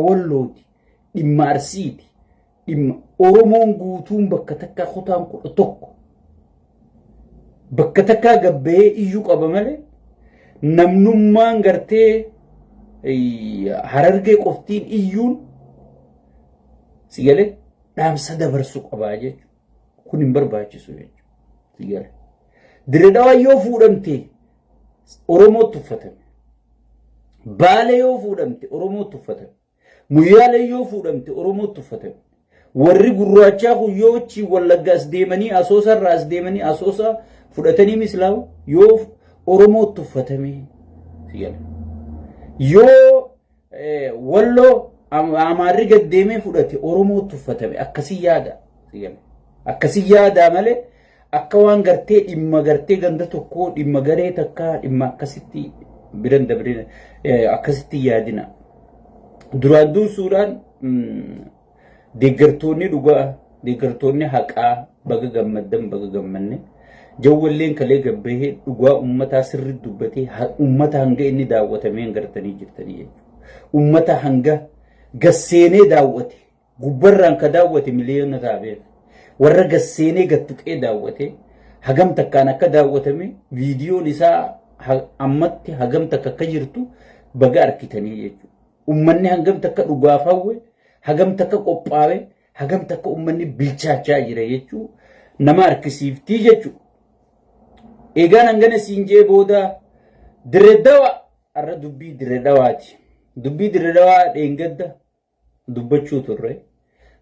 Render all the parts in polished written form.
Wallooti, dhimma Arsiiti, dhimma Oromoon guutuun bakka takkaa kutaan 11 bakka takkaa gabbahee iyyuu qaba malee namnummaan gartee Harargee qoftiin iyyuun si galee dhaamsa dabarsuu qabaa jechuudha. Kun hin barbaachisu jechuudha. Si galee. Dirre Dhawaa yoo fuudhamte Oromootti uffatame. Baalee yoo fuudhamte Oromootti uffatame. Muyyaalee yoo fuudhamte Oromootti uffatame. Warri gurraachaa kun yoo achi Wallagga as deemanii Asoosa irraa as deemanii Asoosa fudhatanii mislaawu yoo Oromootti uffatame. Si gala. Yoo Walloo Amaarri gad deemee fudhate Oromootti uffatame akkasii yaada. Akkasii yaadaa malee akka waan gartee dhimma gartee ganda tokkoo dhimma garee takkaa dhimma akkasitti biran dabrina akkasitti yaadina. Duraan dursuudhaan deeggartoonni dhugaa deeggartoonni haqaa baga gammaddan baga gammanne. Jawwalleen kalee gabbahee dhugaa ummataa sirri dubbatee ummata hanga inni daawwatamee gartanii jirtanii jechuudha. Ummata hanga gasseenee daawwate gubbarraan ka daawwate miliyoona ta'a beeka. Warra gasseenee gattuqee daawwate hagam takkaan akka daawwatame viidiyoon isaa ammatti hagam takka akka jirtu baga arkitanii jechuudha. Ummanni hangam takka dhugaaf hawwe hagam takka qophaawe hagam takka ummanni bilchaachaa jira jechuu nama harkisiiftii jechuu. Eegaan hangana siin jee booda Dirre Dawa har'a dubbii Dirre Dawaati. Dubbii Dirre Dawaa dheengadda dubbachuu turre.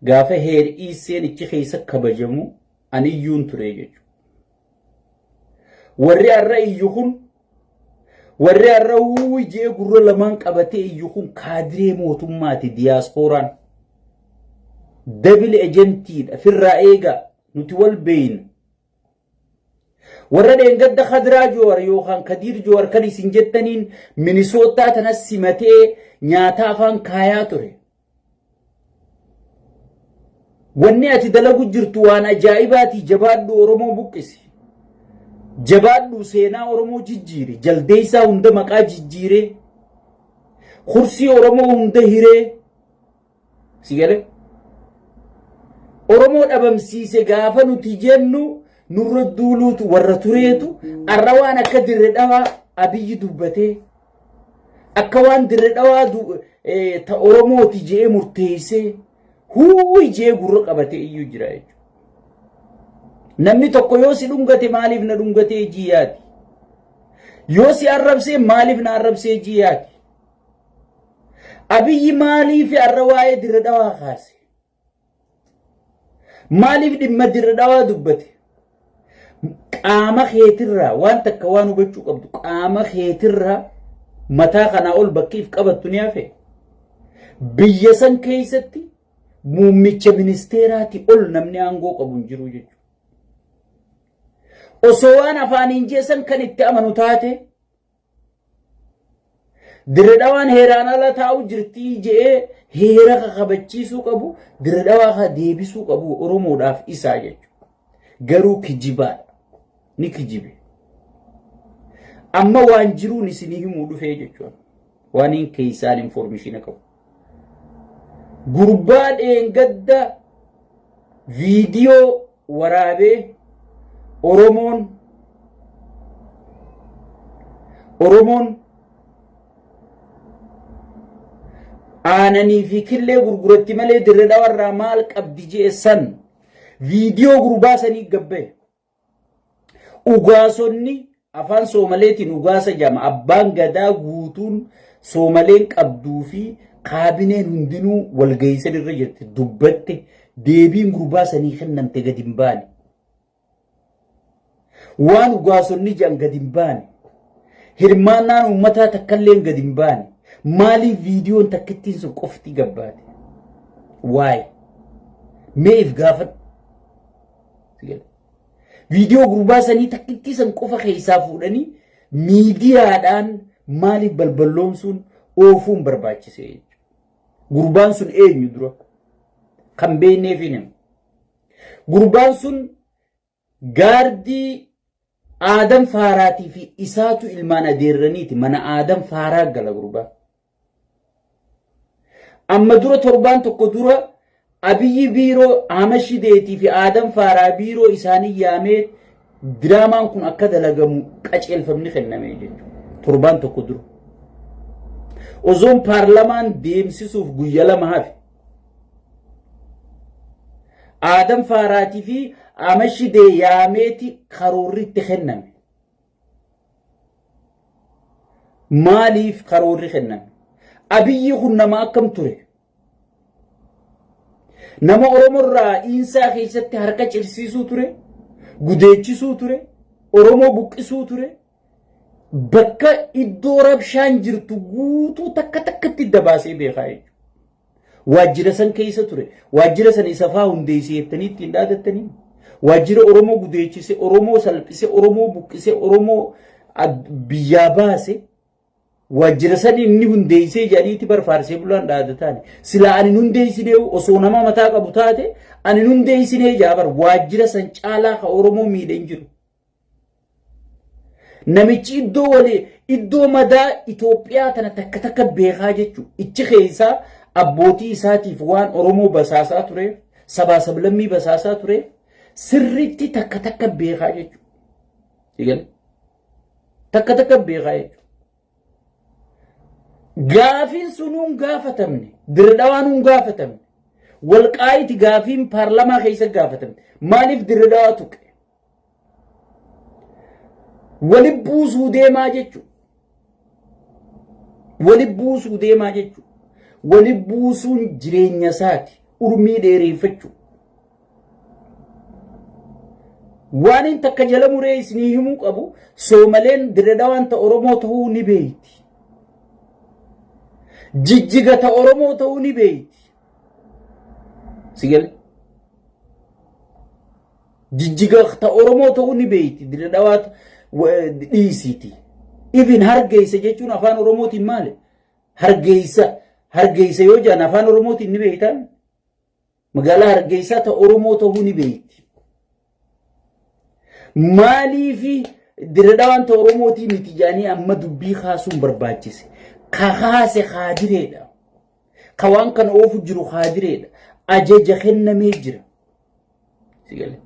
Gaafa heer iisseen ichi keessa kabajamu ani iyyuun ture jechuudha. Warri har'a iyyu kun warri har'a wuuyi jee gurra lamaan qabatee iyyu kun kaadiree mootummaati diyaaspooraan. Dabili ejentiidha firraa eegaa nuti wal beeyna. Warra dheengadda Kadiraa Joowar yookaan Kadiir Joowar kan isin jettaniin Minisootaa tanas simatee nyaata afaan kaayaa ture. Wanni ati dalagu jirtu waan ajaa'ibaati jabaadhu Oromoo buqqisi. Jabaadhu seenaa Oromoo jijjiiri. Jaldeessaa hunda maqaa jijjiiree. Kursii Oromoo hunda hiree. Si galee? Oromoo dhabamsiise gaafa nuti jennu nurra duuluutu warra tureetu arra waan akka dirre dhawaa Abiyyi dubbatee akka waan dirre dhawaa ta Oromooti je'ee murteessee huuyi je'ee gurra qabatee iyyuu jira jechuudha. Namni tokko yoo si dhungate maaliif na dhungatee jiyaati? Yoo si arrabsee maaliif na arrabsee jiyaati? Abiyyi maaliif har'a waa'ee dirre dhawaa kaase? Maaliif dhimma dirre dhawaa dubbate? Qaama keetirraa waan takka waan hubachuu qabdu qaama keetirraa mataa kanaa ol bakki if qabattu ni hafe. Biyya san keessatti muummicha ministeeraati ol namni aangoo qabu hin jiru jechuudha. Osoo waan afaaniin jeessan kan itti amanu taate Dirre Dhawaan heeraan ala taa'u jirtii je'ee heera ka kabachiisuu qabu Dirre Dhawaa ka deebisuu qabu Oromoodhaaf isaa jechuudha. Garuu kijibaadha. Ni kijibe. Amma waan jiruun isinii himuu dhufee jechuudha. Waan hin keessaan informeeshina qabu. Gurbaa dheengadda viidiyoo waraabee Oromoon Oromoon aananii fi killee gurguratti malee dirre dhawarraa maal qabdi jee san viidiyoo gurbaa sanii gabbaye. Ugaasonni afaan Soomaleetiin ugaasa jedhama. Abbaan gadaa guutuun Soomaleen qabduu fi kaabineen hundinuu walga'iisan irra jirti. Dubbatte deebiin gurbaa sanii kennamte gadi hin baane. Waan ugaasonni jedhan gadi hin baane. Hirmaannaan uummataa takkalleen gadi hin baane. Maaliif viidiyoon takkittiin sun qofti gabbaate? Waa'ee. Mee if gaafadhu. Viidiyoo gurbaa sanii takkittii san qofa keessaa fuudhanii miidiyaadhaan maaliif balballoomsuun oofuun barbaachise jechuudha. Gurbaan sun eenyu dura? Kan beekneef hin himu. Gurbaan sun gaardii Aadam Faaraatii fi isaatu ilmaan adeerraniiti mana Aadam Faaraa gala gurbaa. Amma dura torbaan tokko dura Abiyyi biiroo Ahmad Shideetii fi Aadam Faaraa biiroo isaanii yaamee diraamaan kun akka dalagamu qaceelfamni kenname jechuudha. Torbaan tokko dura. Osoon paarlamaan deemsisuuf guyya 2 hafe. Aadam Faaraatii fi Ahmad Shidee yaameeti karoorri itti kenname. Maaliif karoorri kenname? Abiyyi kun nama akkam ture? Nama Oromoo irraa iinsaa keessatti harka cirsiisuu ture, gudeechisuu ture, Oromoo buqqisuu ture. Bakka iddoo rabshaan jirtu guutuu takka takkatti dabaasee beekaa jechuudha. Waajjira san keessa ture. Waajjira san isa faa hundeessee jettanii ittiin dhaadattanii. Waajjira Oromoo gudeechise, Oromoo salphise, Oromoo buqqise, Oromoo biyyaa baase. Waajjira san inni hundeessee jedhaniiti bar faarsee bulaan dhaadataan. Silaa ani hin hundeessinee osoo nama mataa qabu taate ani hin hundeessinee jaa bar waajjira san caalaa ka Oromoo miidhe hin jiru. Namichi iddoo walii iddoo madaa Itoophiyaa tana takka takka beekaa jechuudha. Ichi keessaa abbootii isaatiif waan Oromoo basaasaa tureef sabaa sablammii basaasaa tureef sirriitti takka takka beekaa jechuudha. Takka takka beekaa jechuudha. Gaafiin sunuun gaafatamne, dirre dhawaan gaafatamne, walqaayiti gaafiin paarlamaa keessa gaafatamne. Maaliif dirre dhawaa tuqe? Wali buusuu deemaa jechuudha. Wali buusuu deemaa jechuudha. Wali buusuun jireenya isaati. Urmii dheereeffachuu. Waan inni takka jala muree isinii himuu qabu Soomaleen dirre dhawaan ta Oromoo ta'uu ni beeyti. Jijjiga ta Oromoo ta'uu ni beeyti. Si gale? Jijjiga ta Oromoo ta'uu ni beeyti. Dirre dhawaa dhiisiiti. Even Hargeysa jechuun afaan Oromootiin maali? Hargeysa Hargeysa yoo jedhan afaan Oromootiin ni beektaa? Magaalaa Hargeysaa ta Oromoo ta'uu ni beekti. Maaliifi dirre dhawaan ta Oromootii miti jedhanii amma dubbii kaasuun barbaachise. Ka kaase kaadireedha. Ka waan kana oofu jiru kaadireedha. Ajaja kennamee jira. Si galee.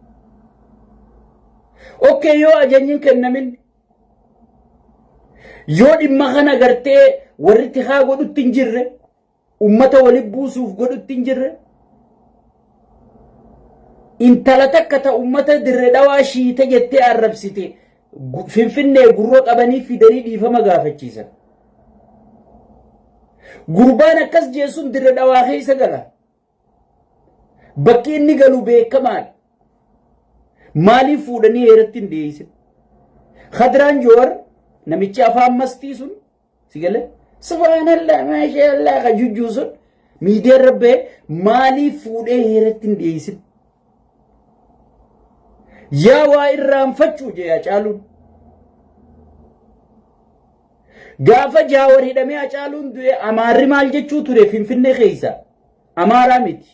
Okay, yoo ajajni hin kennamin yoo dhimma kana gartee warri tikaa godhutti hin jirre ummata wali buusuuf godhutti hin jirre intala takka ta ummata dirre dhawaa shiite jettee arrabsite finfinnee gurra qabanii fidanii dhiifama gaafachiisan. Gurbaan akkas jeessuun dirre dhawaa keessa gala. Bakki inni galu beekamaadha. Maaliif fuudhanii heeratti hin dhiyeessin? Kadiraan Joowar namichi afaan mastii sun si galee subhaanallah maashaallah ka jujjuu sun miidiyaa irra bahee maaliif fuudhee heeratti hin dhiyeessin? Yaa waa irraanfachuu jee Hacaaluun. Gaafa Jaawar hidhamee Hacaaluun du'e Amaarri maal jechuu ture Finfinnee keessa? Amaaraa miti.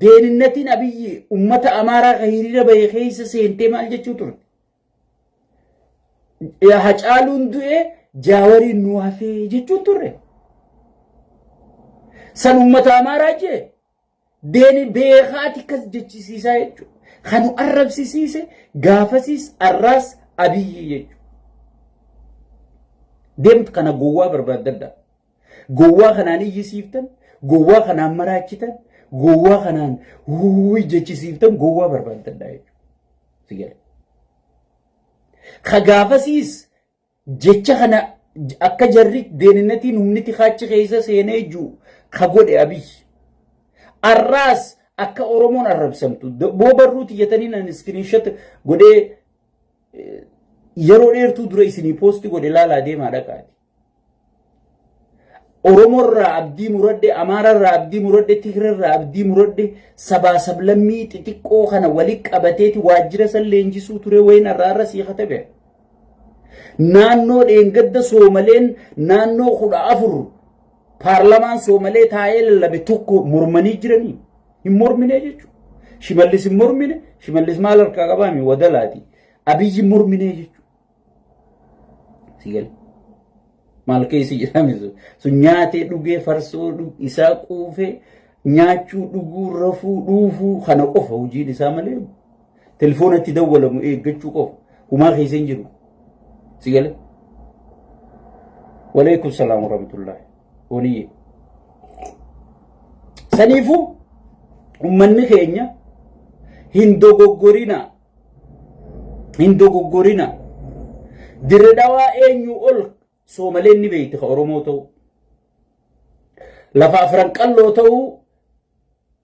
Deeninnatiin Abiyyi ummata Amaaraa ka hiriira bahe keessa seentee maal jechuu turte? Hacaaluun du'e Jaawariin nu hafee jechuun turre. San ummata Amaaraa jee deeni beekaati akkas jechisiisaa jechuudha. Kan nu arrabsisiise gaafasiis arraas Abiyyi jechuudha. Deemtu kana gowwaa barbaaddadha. Gowwaa kanaan iyyisiiftan, gowwaa kanaan maraachitan, gowwaa kanaan huuyi jechisiiftan gowwaa barbaaddadha jechuudha. Si gala. Ka gaafasiis jecha kana akka jarri deeninnatiin humni tikaachi keessa seenee jiru ka godhe Abiyyi. Arraas akka Oromoon arrabsamtu boo barruu tiyyatanii nan iskiriinshot godhee yeroo dheertuu dura isinii poosti godhe laalaa deemaa dhaqaati. Oromoorraa abdii muradhe, Amaararraa abdii muradhe, Tigrarraa abdii muradhe, sabaa sablammii xixiqqoo kana wali qabateeti waajjira san leenjisuu ture wayin arraarra sii katabe. Naannoo dheengadda Soomaleen naannoo 14 paarlamaan Soomalee taa'ee lallabe tokko mormanii jiranii hin mormine jechuudha. Shimallis hin mormine, Shimallis maal harkaa qabaami wadalaati. Abiyyi hin mormine jechuudha. Si gale. Maal keessa jedhame sun. Sun nyaatee dhugee farsoo isaa quufee nyaachuu dhuguu rafuu dhuufuu kana qofa hojiin isaa malee telefoonatti dawwalamu eeggachuu qofa. Humaa keessa hin jiru. Si galee? Waleekum salaam warahmatullahi. Waliyyee. Saniifuu ummanni keenya hin dogoggorina. Hin dogoggorina. Dirre dhawaa eenyu ol soomaleen ni beekti ka Oromoo ta'u. Lafa afran qalloo ta'uu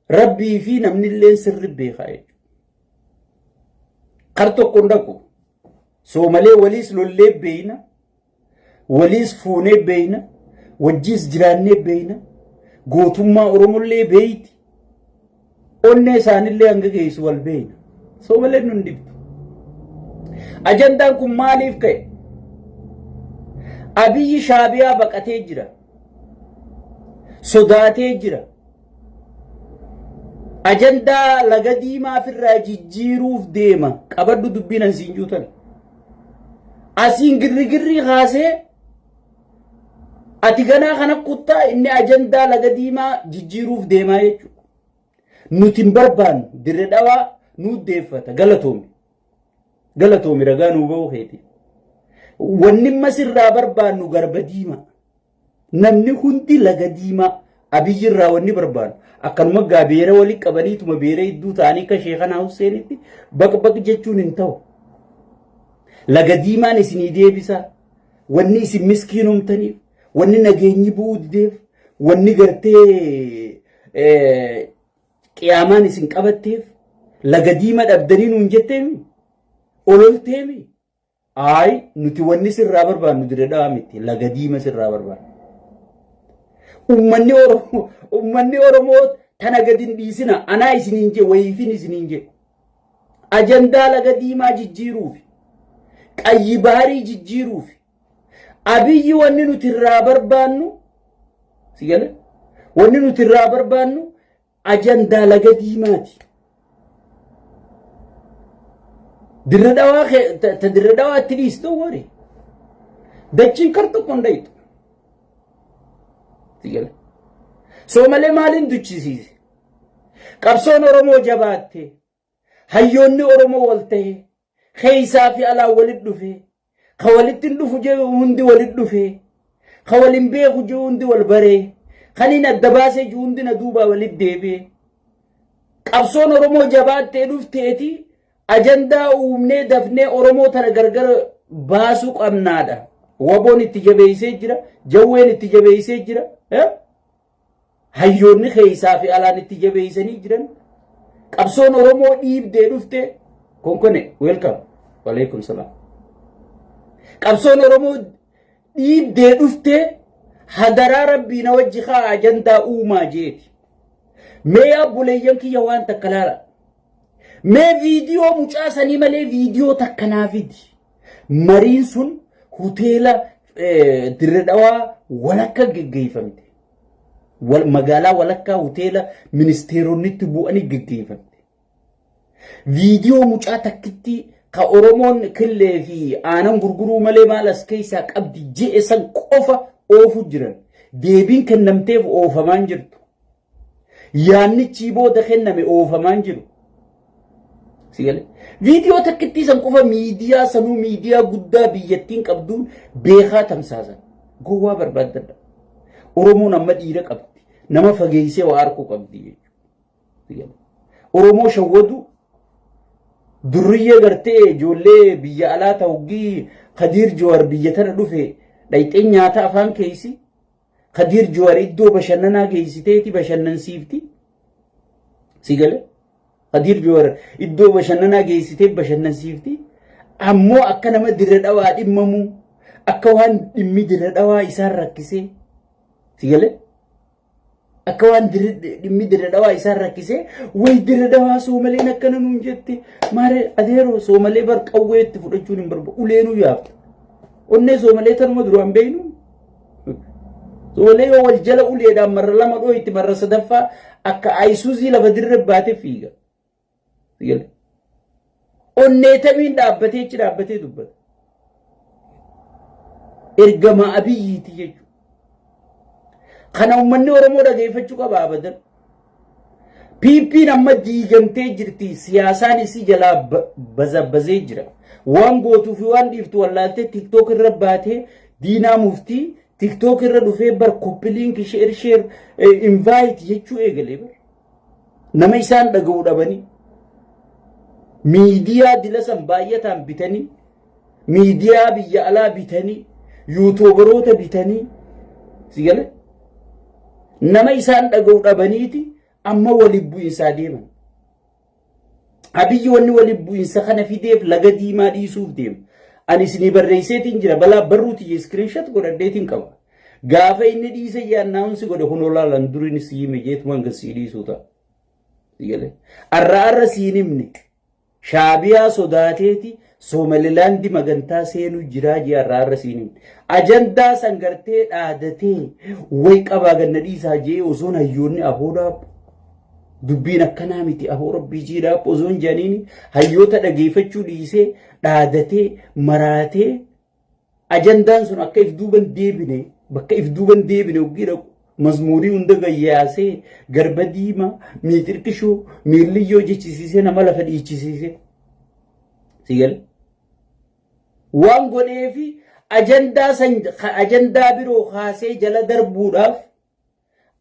rabbii fi namni illee sirri beekaa jechuudha. Kar tokko hin dhaqu. Soomalee waliis lollee beeyna. Waliis fuunee beeyna. Wajjiis jiraannee beeyna. Gootummaa Oromollee beeyti. Onnee isaanillee hanga geessu wal beeyna. Soomaleen nun dhibdu. Ajandaan kun maaliif ka'e? Abiyyi Shaabiyaa baqatee jira. Sodaatee jira. Ajandaa laga diimaa ofirraa jijjiiruuf deema. Qabadhu dubbiin an siin juutan. Asiin girrigirrii kaasee ati ganaa kana kuttaa inni ajandaa laga diimaa jijjiiruuf deemaa jechuudha. Nuti hin barbaannu dirre dhawaa nuu deeffata galatoomi. Galatoomi ragaa nuu ba'uu keeti. Wanni amma sirraa barbaannu garba diimaa. Namni hundi laga diimaa abiyyi irraa wanni barbaannu akkanuma gaa beera wali qabaniituma beera hedduu ta'anii akka sheekanaa Husseenitti baq baq jechuun hin ta'u. Laga diimaan isinii deebisaa. Wanni isin miskiinomtaniif, wanni nageenyi bu'uu dideef, wanni gartee qiyaamaan isin qabatteef laga diima dhabdanii nuun jetteemi ololteemi. Ayi nuti wanni sirraa barbaannu dire dhawaa miti laga diima sirraa barbaannu. Uummanni Oromoo uummanni Oromoo tana gadi hin dhiisina anaa isiniin jee wayiifin isiniin jee. Ajandaa laga diimaa jijjiiruufi qayyi baarii jijjiiruufi abiyyi wanni nuti irraa barbaannu si gale wanni nuti irraa barbaannu ajandaa laga diimaati. Dirre dhawaa ta dirre dhawaatti dhiistu wari dachiin kar tokko hin dhayitu. Si gale soomalee maaliin duchisiise? Qabsoon Oromoo jabaatte hayyoonni Oromoo wal ta'e keessaa fi alaa walitti dhufe ka walitti hin dhufu jedhu hundi walitti dhufe ka waliin beeku jedhu hundi wal baree kan hin adda baasee jiru hundi na duubaa walitti deebi'e. Qabsoon Oromoo jabaattee dhufteeti ajandaa uumnee dafnee Oromoo tana gargar baasuu qabnaadha. Waboon itti jabeessee jira, jawween itti jabeessee jira. Hayyoonni keessaa fi alaan itti jabeessanii jiran. Qabsoon Oromoo dhiibdee dhufte konkone welcome. Waalaikum salaam. Qabsoon Oromoo dhiibdee dhufte hadaraa rabbii na wajji kaa ajandaa uumaa jeeti. Mee yaa obboleeyyan kiyya waan takka laala. Mee viidiyoo mucaa sanii malee viidiyoo takka naa fidi. Mariin sun hoteela Dirre Dhawaa walakka geggeeffamte. Magaalaa walakkaa hoteela ministeeronni bu'anii geggeeffamte. Viidiyoo mucaa takkitti ka Oromoon killee fi aanan gurguruu malee maal as keessaa qabdi je'e san qofa oofu jiran. Deebiin kennamteef oofamaan jirtu. Yaannichii booda kenname oofamaan jiru. Si galee? Viidiyoo takkittii san qofa miidiyaa sanuu miidiyaa guddaa biyyattiin qabduun beekaa tamsaasan. Gowwaa barbaaddadha. Oromoon amma dhiira qabdi. Nama fageessee waa arkuu qabdi jechuudha. Oromoo shawwadu durriyyee gartee ijoollee biyya alaa ta'uggii Kadiir Jawaar biyya tana dhufe dhayxee nyaata afaan keessi. Kadiir Jawaar iddoo bashannanaa geessiteeti bashannansiifti. Si galee? Kadiir Jawaar iddoo bashannanaa geessitee bashannansiifti. Ammoo akka nama dirra dhawaa dhimmamu akka waan dhimmi dirra dhawaa isaan rakkisee. Si galee? Akka waan dhimmi dirra dhawaa isaan rakkisee wayi dirra dhawaa soomaleen akkana nuun jette maaree adeeroo soomalee bar qawwee itti fudhachuun hin barbaadu uleenuu yaafta. Onnee soomalee tanuma duraan beeynu. Soomalee yoo wal jala uleedhaan marra lama dhooyti marra sadaffaa akka ayisuuzii lafa dirre baatee fiiga. Onnee tamiin dhaabbatee achi dhaabbatee dubbata. Ergama Abiyyiiti jechuudha. Kana uummanni Oromoo dhageeffachuu qaba abadan. PP'n amma diigamtee jirti. Siyaasaan isii jalaa bazabbazee jira. Waan gootuu fi waan dhiiftu wallaaltee TikTok irra baatee diinaa muftii TikTok irra dhufee bar copy link share share invite jechuu eegalee bar. Nama isaan dhaga'uu dhabanii miidiyaa dila san baay'ataan bitanii miidiyaa biyya alaa bitanii yuutuubaroota bitanii si gale nama isaan dhaga'u dhabaniiti amma waliin bu'insaa deeman. Abiyyi wanni waliin bu'insa kana fideef laga diimaa dhiisuuf deema. Ani isinii barreesseetiin jira balaa barruu tiyya screenshot godhadheetiin qaba. Gaafa inni dhiise announce godhe kun olaalan duriin si hime jeetuma hanga sii dhiisuu ta'a. Arra arra siin himne Shaabiyaa sodaateeti Soomalilaandi magantaa seenuu jiraa jee arra arra siin himne. Ajandaa san gartee dhaadatee way qabaa ganna dhiisaa jee osoon hayyoonni aboodhaa dubbiin akkanaa miti aboo rabbii jiidhaa osoon jedhaniini hayyoota dhageeffachuu dhiisee dhaadatee maraatee ajandaan sun akka if duuban deebine bakka if duuban deebine oggii dhaqu mazmuurii hunda gayyaasee garba diimaa miixirqishoo miilliyyoo jechisiisee nama lafa dhiichisiisee si gale waan godheefi ajandaa san ajandaa biroo kaasee jala darbuudhaaf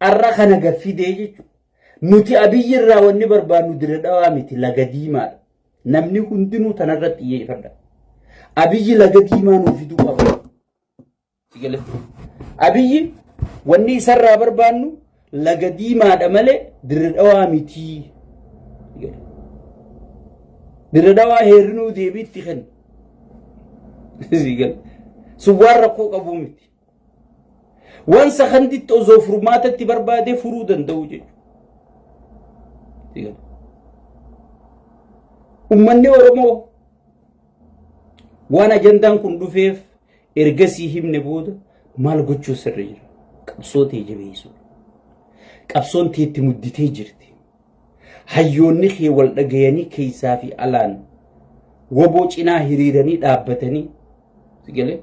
arra kana gaffidee jechuudha. Nuti Abiyyi irraa wanni barbaannu Dirre Dhawaa miti laga diimaadha. Namni hundinuu tanarratti xiyyeeffadha. Abiyyi laga diimaa nuu fiduu qaba. Sigale. Abiyyi wanni isarraa barbaannu laga diimaadha malee Dirre Dhawaa miti. Dirre Dhawaa heerrinuu deebiitti kenna. Sigale. Sun waan rakkoo qabuu miti. Waan sakanditti osoo furmaatatti barbaadee furuu danda'u jechuudha. Uummanni Oromoo waan ajandaan kun dhufeef ergasii himne booda maal gochuu sirra jira? Qabsoo tee jabeessuu. Qabsoon teetti mudditee jirti. Hayyoonni kee wal dhagayanii keessaa fi alaan woboo cinaa hiriiranii dhaabbatanii galee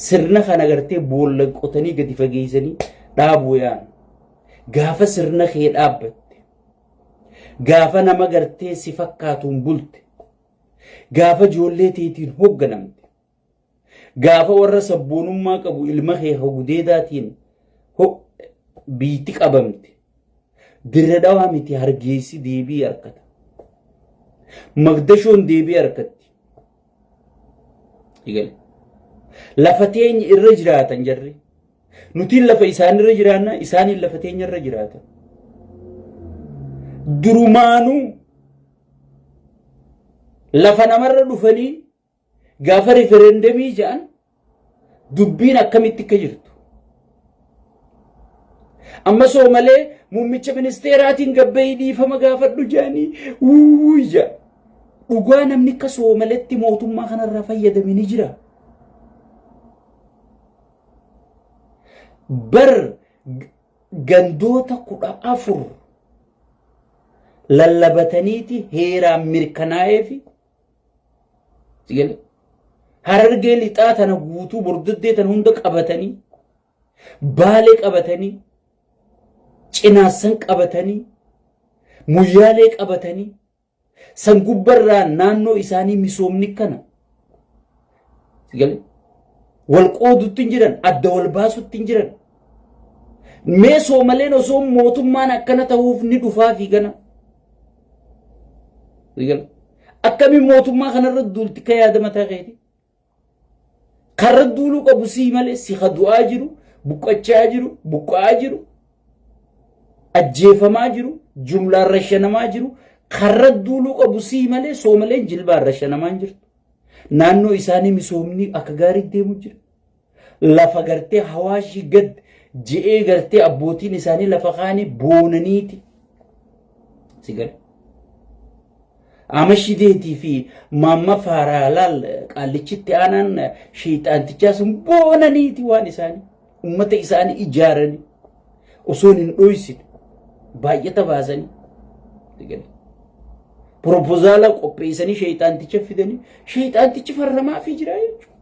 sirna kana gartee boolla qotanii gadi fageessanii dhaabuu yaa'an. Gaafa sirna kee dhaabbatte, gaafa nama gartee si fakkaatuun bulte, gaafa ijoollee teetiin hoogganamte, gaafa warra sabboonummaa qabu ilma kee gudeedaatiin biitti qabamte, Dirre Dhawaa miti Hargeysi deebii harkata. Magdashoon deebii harkatti. Eegale. Lafa teenya irra jiraatan jarri. Nutiin lafa isaan irra jiraanna isaaniin lafa teenya irra jiraatan. Durumaanuu lafa namarra dhufanii gaafa rifereendemii jedhan dubbiin akkamitti akka jirtu. Amma soomalee muummicha ministeeraatiin gabbayii dhiifama gaafadhu jedhanii wuuy jedha. Dhugaa namni akka soomaletti mootummaa kanarraa fayyadame ni jira. Bar gandoota 14 lallabataniiti heeraan mirkanaa'eefi Harargee lixaa tana guutuu bordoddee tana hunda qabatanii Baalee qabatanii Cinaassan qabatanii Muyyaalee qabatanii san gubbarraa naannoo isaanii misoomni kana wal qoodutti hin jiran adda wal baasutti hin jiran. Mee soomaleen osoo mootummaan akkana ta'uuf ni dhufaa fi gana. Akkamiin mootummaa kanarra duulti ka yaada mataa keeti. Karra duuluu qabu sii malee si ka du'aa jiru, buqqachaa jiru, buqqa'aa jiru, ajjeefamaa jiru, jumlaan rashanamaa jiru, karra duuluu qabu sii malee soomaleen jilbaan rashanamaa hin jirtu. Naannoo isaanii misoomni akka gaarii deemu jira. Lafa gartee hawaashii gad je'ee gartee abbootiin isaanii lafa kaanii boonaniiti. Si gala. Amashideetii fi maamma faaraalaal qaallichitti aanaan sheexaantichaa sun boonaniiti waan isaanii ummata isaanii ijaaranii osoo hin dhoysine baay'ata baasanii. Si gala. Propozaala qopheessanii sheexaanticha fidanii sheexaantichi farramaa fi jira jechuudha.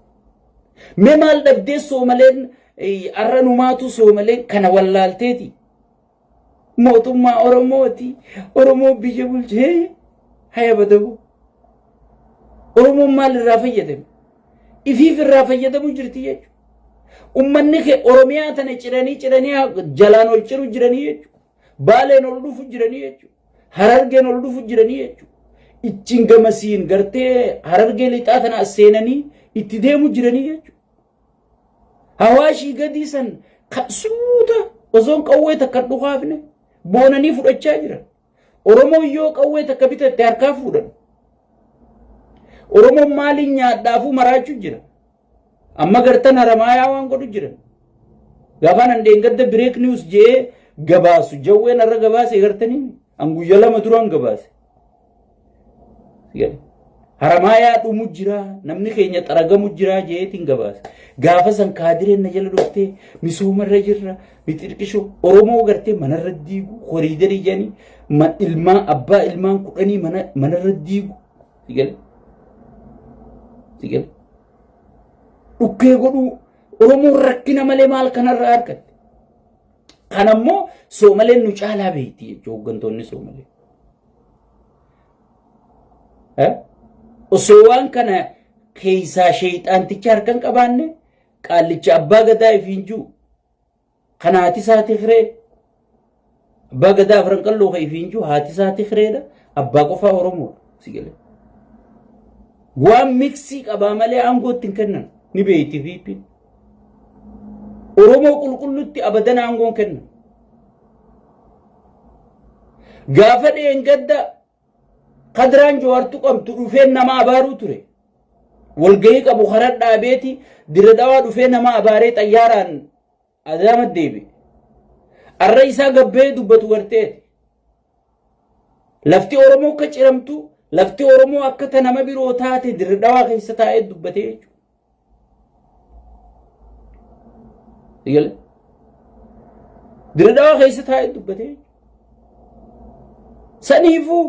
Mee maal dhabdee Soomaleen arra numaatu Soomaleen kana wallaalteeti. Mootummaa Oromooti. Oromoo biyya bulchee haya badabu. Oromoon maal irraa fayyadame? Ifiif irraa fayyadamu jirti jechuudha. Ummanni kee Oromiyaa tana ciranii ciranii jalaan ol ciru jiranii jechuudha. Baaleen ol dhufu jiranii jechuudha. Harargeen ol dhufu jiranii jechuudha. Ittiin gamasiin gartee harargee lixaa tana as seenanii itti deemu jiranii jechuudha. Hawaashii gadii san suuta osoon qawwee takka hin dhukaafne boonanii fudhachaa jiran. Oromoon yoo qawwee takka bitatte harkaa fuudhan. Oromoon maaliin nyaadhaafuu maraachuu jira. Amma gartan haramaayaa waan godhu jiran. Gaafaan an dheengadda break news jee gabaasu jawween har'a gabaase gartanii an guyya lama duraan gabaase. Haramaayaa dhumu jira namni keenya xaragamu jira jeetiin gabaase. Gaafa san kaadireen na jala dhuftee misoomarra jirra mixirqishoo Oromoo gartee manarra diigu koriidarii jedhanii ilmaa abbaa ilmaan kudhanii manarra diigu. Sigale. Dhukkee godhuu Oromoon rakkina malee maal kanarraa argatte. Kanammoo Soomaleen nu caalaa beekti jechuudha hooggantoonni Soomalee. Osoo waan kana keessaa sheexaanticha harka hin qabaanne qaallicha abbaa gadaa ifiin jiru kan haati isaa Tigree abbaa gadaa afran qalloo kan ifiin jiru haati isaa Tigreedha abbaa qofaa Oromoodha si galee. Waan miksii qabaa malee aangoo itti hin kennan ni beeyti VP. Oromoo qulqullutti abadan aangoo hin kennan. Gaafa dheengadda Kadiraan Jawaar tuqamtu dhufee nama abaaruu ture. Walgahii qabu karaa dhaabeeti dirra dhawaa dhufee nama abaaree xayyaaraan Adaama deebi'e. Arra isaa gabbee dubbatu garteeti. Lafti Oromoo akka ciramtu, lafti Oromoo akka ta nama biroo taate dirra dhawaa keessa taa'ee dubbatee jechuudha. Dirra dhawaa keessa taa'ee dubbatee jechuudha. Saniifuu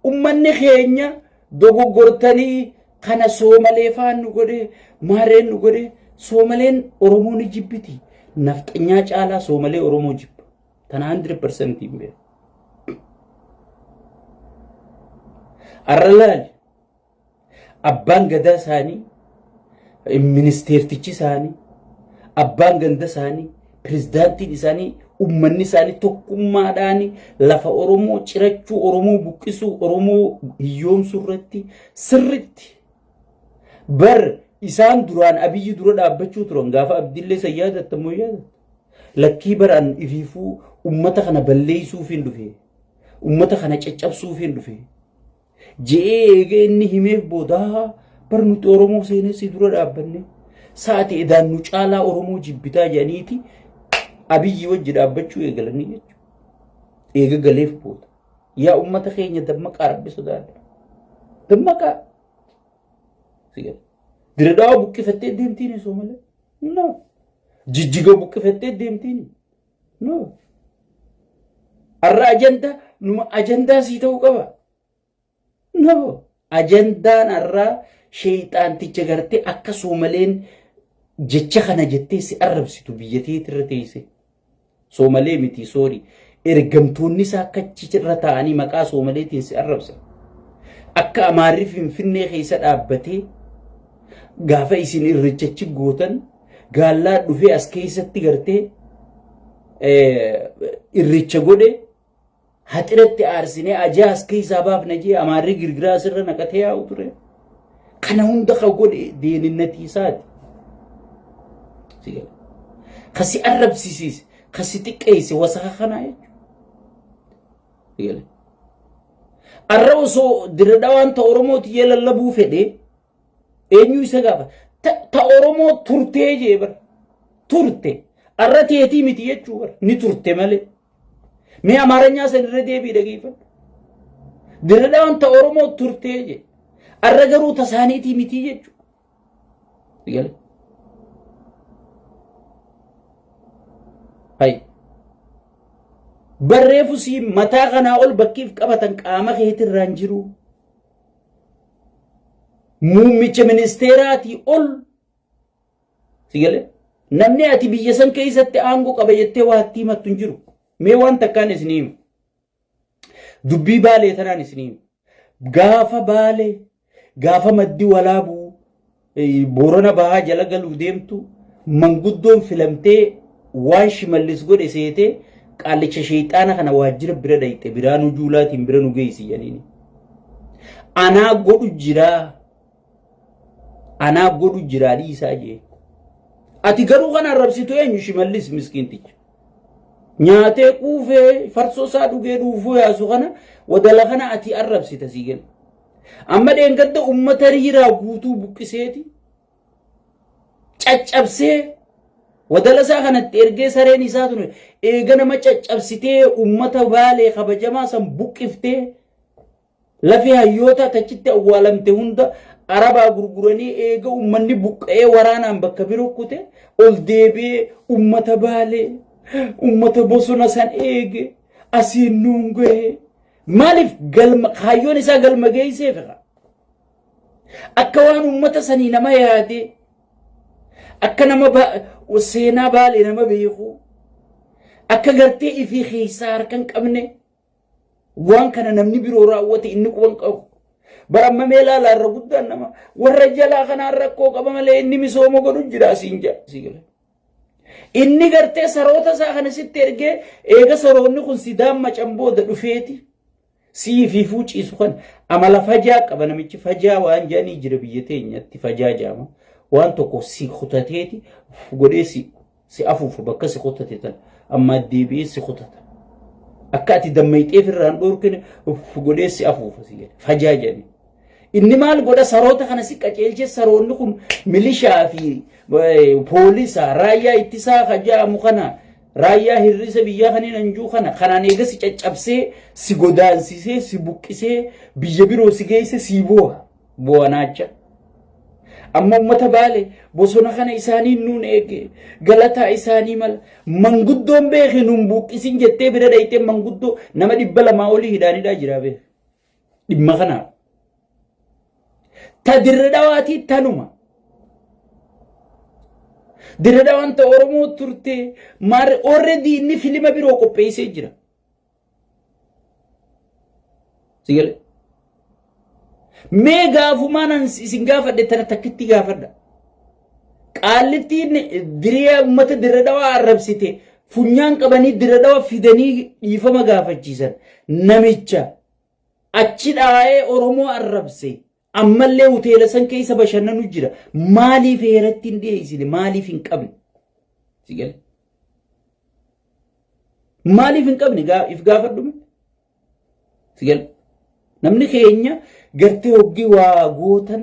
ummanni keenya dogoggortanii kana soomalee faan nu godhe maareen nu godhe soomaleen Oromoo ni jibbiti. Nafxanyaa caalaa soomalee Oromoo jibba. Tana 100% hin beeku. Arra laali Abbaan gadaa isaanii, ministeertichi isaanii, abbaan ganda isaanii, pirezidaantiin isaanii, uummanni isaanii tokkummaadhaan lafa Oromoo cirachuu, Oromoo buqqisuu, Oromoo hiyyoomsuu irratti sirriitti bar isaan duraan Abiyyi dura dhaabbachuu turan gaafa Abdillee san yaadatta moo yaadatta? Lakkii bar an ifiifuu uummata kana balleessuufiin dhufe, uummata kana caccabsuufiin dhufe. Je'ee eega inni himeef booda bar nuti Oromoo seenee si dura dhaabbanne sa'ati edaan nu caalaa Oromoo jibbitaa jedhaniiti Abiyyi wajji dhaabbachuu eegalanii jechuudha. Eega galeef booda. Yaa uummata keenya dammaqaa rabbi sodaadha. Dammaqaa. Diradhawa buqqifattee deemtiin osoo malee. No. Jijjiga buqqifattee deemtiin. No. Har'a ajandaa numa ajandaa sii ta'uu qaba. No. Ajandaan har'aa sheeyxaanticha gartee akka soomaleen jecha kana jettee si arrabsitu biyya teetirra teesse. Soomalee miti soori. Ergamtoonni isaa akka achirra taa'anii maqaa soomaleetiin si arrabsan. Akka amaarri Finfinnee keessa dhaabbatee gaafa isin irrichachi gootan Gaallaa dhufee as keessatti gartee irricha godhe haxiratti aarsinee ajaa as keessaa baafna jee amaarri girgiraa asirra naqatee yaa'u ture. Kana hunda ka godhe deeninnatii isaati. Ka si arrabsisiise, ka si xiqqeesse wasaka kanaa jechuudha. Arra osoo dirra dhawaan ta Oromooti jee lallabuu fedhee Eenyu isa gaafa? Ta Oromoo turtee jee bar. Turte. Arra teetii miti jechuu bar. Ni turte malee. Mee Amaaranyaa san irra deebii dhageeffadhu. Dirredhawaan ta Oromoo turtee jee. Arra garuu tasaaniitii miti jechuu. Hay. Barreefu sii mataa kanaa ol bakkiif qabatan qaama keetirraan jiru. Muummicha ministeeraatii ol Si galee? Namni ati biyya san keessatti aangoo qaba jettee waa itti himattu hin jiru. Mee waan takkaan isinii hima. Dubbii Baalee tanaan isinii hima. Gaafa Baalee, gaafa maddi walaabuu Boorana bahaa jala galuu deemtu manguddoon filamtee waan Shimallis godhe seetee qaallicha sheexaana kana waajjira bira dhayxe Biraanuu Juulaatiin bira nu geessi jedhaniini. Anaa godhu jiraa anaa godhu jiraa dhiisaa jee. Ati garuu kan arrabsitu eenyu Shimallis miskiinticha. Nyaatee quufee farsoo isaa dhugee dhuufuu yaasu kana wadala kana ati arrabsita sii gala. Amma dheengadda ummata riiraa guutuu buqqiseeti caccabsee wadala isaa kanatti ergee sareen isaa tun eega nama caccabsitee ummata Baalee kabajamaa san buqqiftee lafee hayyoota tachitti awwaalamte hunda Arabaa gurguranii eega ummanni buqqa'ee waraanaan bakka biroo kute ol deebi'ee ummata Baalee ummata bosona san eege asiin nuun gahe. Maaliif galma kaayyoon isaa galma geesseef irra. Akka waan uummata sanii nama yaadee akka nama seenaa Baalee nama beeku akka gartee ifii keessaa harka hin qabne waan kana namni biroo raawwate inni quban qabu. Bara amma mee ilaalaa irra guddaan nama warra jalaa kanaan rakkoo qaba malee inni misooma godhu jira asiin jira. Inni gartee saroota isaa kana sitti ergee eega saroonni kun si daammacan booda dhufeeti sii fi fuuciisu kan amala fajaa qaba namichi fajaa waan jedhanii jira biyya teenyatti fajaa jaama waan tokko si kutateeti godhee si afuufa bakka si kutate tan amma deebi'ee si kutata akka ati dammayxeef irraan dhoorkine godhee si afuufa si jedhe fajaa jedhanii. Inni maal godha saroota kana si qaceelchee saroonni kun milishaa fi poolisa raayyaa ittisaa ka jedhamu kana raayyaa hir'isa biyyaa kanneen anjuu kana kanaan eega si caccabsee si godaansisee si buqqisee biyya biroo si geesse si boo'a boo'anaacha. Amma uummata Baale bosona kana isaanii nuun eege galataa isaanii mala manguddoon beeke nuun buqqisin jettee bira dhayxee manguddoo nama 200 olii hidhaanidhaa jira beeke. Dhimma kanaaf. Ta Dirre Dhawaatii tanuma. Dirre Dhawaan ta Oromoo turte maarre already inni filima biroo qopheessee jira. Sigale. Mee gaafumaan an isin gaafadhe tana takkitti gaafadha. Qaallittiin diriyaa uummata Dirre Dhawaa arrabsite funyaan qabanii Dirre Dhawa fidanii dhiifama gaafachiisan namicha achi dhaa'ee Oromoo arrabse ammallee hoteela san keessa bashannanu jira. Maaliif heeratti hin dhiyeessine? Maaliif hin qabne? Si gale? Maaliif hin qabne? If gaafadhume? Si gale? Namni keenya gartee hoggii waa gootan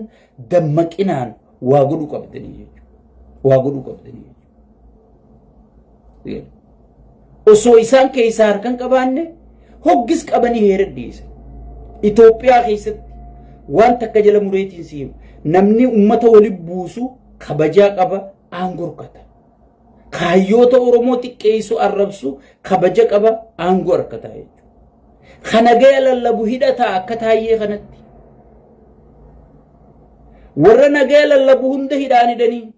dammaqinaan waa godhuu qabdanii jechuudha. Waa godhuu qabdanii jechuudha. Osoo isaan keessaa harka hin qabaanne hoggis qabanii heera dhiyeessan. Itoophiyaa keessatti waan takka jala mureetiin si hima. Namni uummata waliin buusu kabajaa qaba aangoo harkata. Kaayyoota Oromoo xiqqeessu arrabsu kabaja qaba aangoo harkata jechuudha. Kana gaya lallabu hidhataa akka Taayyee kanatti. Warra nagaya lallabu hunda hidhaan hidhanii.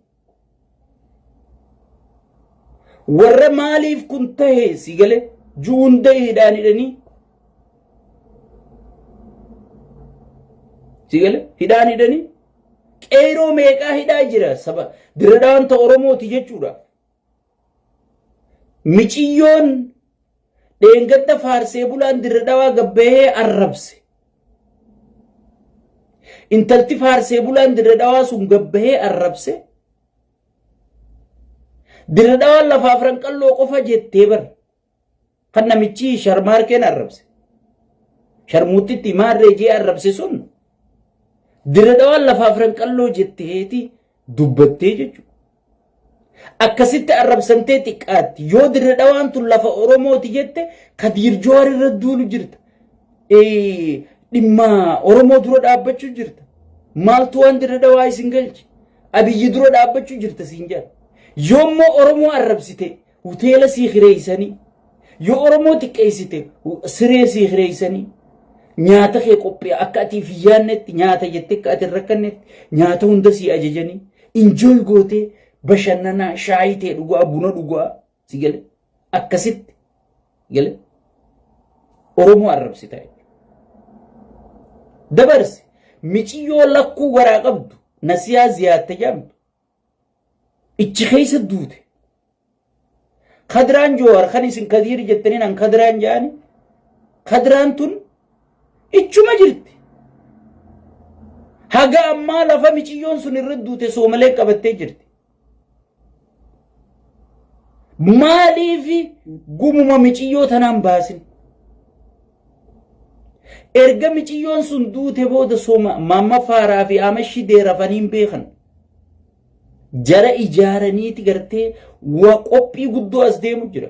Warra maaliif kun tahe si gale ji'u hunda hidhaan hidhanii. Si gale hidhaan hidhanii. Qeeroo meeqaa hidhaa jira saba Dirre ta Oromooti jechuudha. Miciyyoon dheengadda faarsee bulaan Dirre Dhawaa gabbahee arrabse. Intalti faarsee bulaan Dirre Dhawaa sun gabbahee arrabse. Dirre Dhawaan lafa Afran Qalloo qofa jettee bar. Kan namichi Sharmaarkeen arrabse. Sharmuuttitti maarree jee arrabse sun Dirre Dhawaan lafa Afran Qalloo jetteeti dubbattee jechuudha. Akkasitti arrabsamtee xiqqaatti. Yoo Dirre Dhawaan tun lafa Oromooti jette Kadiir Jowaar irra duulu jirta. Dhimma Oromoo dura dhaabbachuu jirta. Maaltu waan Dirre Dhawaa isin galche? Abiyyi dura dhaabbachuu jirta siin jedha. Yoommoo Oromoo arrabsite hoteela sii kireessanii yoo Oromoo xiqqeessite siree sii kireessanii nyaata kee qophii akka ati hin yaadnetti nyaata jettee akka ati hin rakkannetti nyaata hunda sii ajajanii enjoy gootee Bashannanaa, shaayii ta'e dhugaa, buna dhugaa, si gale akkasitti gale Oromoo arrabsita jechuudha. Dabarsi miciyyoo lakkuu garaa qabdu nasiyaa ziyaatte jedhamtu ichi keessa duute. Kadiraan Joowar kan isin Kadiir jettaniin an Kadiraan jedhani Kadiraan tun ichuma jirti. Haga ammaa lafa miciyyoon sun irra duute soomalee qabattee jirti. Maaliif gumuma miciyyoo tanaan baasin? Erga miciyyoon sun duute booda sooma maamma faaraa fi amashii deerafanii hin beekan. Jara ijaaraniiti gartee waa qophii guddoo as deemu jira.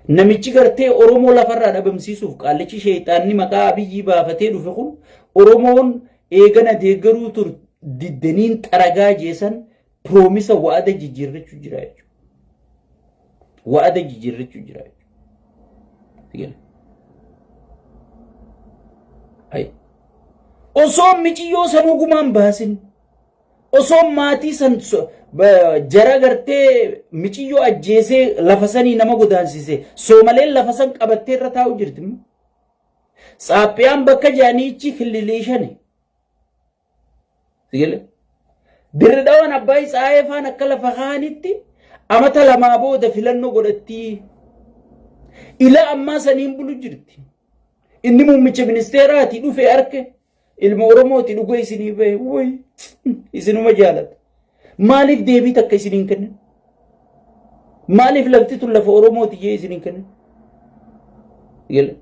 Namichi gartee Oromoo lafarraa dhabamsiisuuf qaallichi sheeyxaanni maqaa Abiyyii baafatee dhufe kun Oromoon eegana deeggaruu tur diddaniin xaragaa jeesan piroomisa wa'ada jijjiirrachuu jira jechuudha. Wa'ada jijjiirrachuu jira jechuudha. Osoo miciyyoo sanuu gumaan baasin osoo maatii san jara gartee miciyyoo ajjeesee lafa sanii nama godaansise soomaleen lafa san qabattee irra taa'u jirti. Saaphiyaan bakka jaaniichi killilii shani. Sigale. Dirri dhawaan abbaa tsaayee faan akka lafa kaanitti amata lamaa booda filannoo godhattii. Ila ammaa saniin bulu jirti. Inni muummicha ministeeraati dhufe arke ilma Oromooti dhuga isinii bahe woy isinuma jaalata. Maaliif deebii takka isiniin kennan? Maaliif lafti tun lafa Oromooti jee isiniin kennan? Sigale.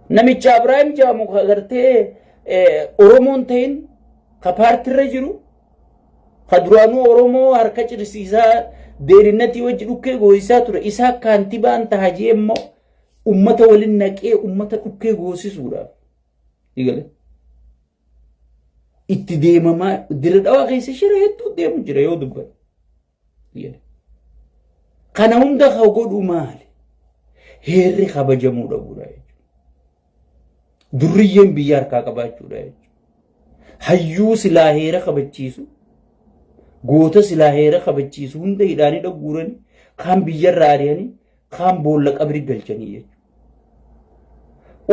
Namicha Abiraahim jedhamu ka gartee Oromoon ta'in ka paartirra jiru ka duraanuu Oromoo harka cirsiisaa deerinnatii wajji dhukkee gooyisaa ture isaa kaantibaan taha jee immoo ummata waliin naqee ummata dhukkee goosisuudhaaf. Sigale. Itti deemamaa dirra dhawaa keessa shira hedduu deemu jira yoo dubbate. Kana hunda ka godhu maali? Heerri kabajamuu dhabuudha jechuudha. Durriyyeen biyya harkaa qabaachuudha jechuudha. Hayyuu silaa heera kabachiisu, goota silaa heera kabachiisu hunda hidhaanii dhagguuranii kaan biyyarraa ari'anii kaan boolla qabri galchanii jechuudha.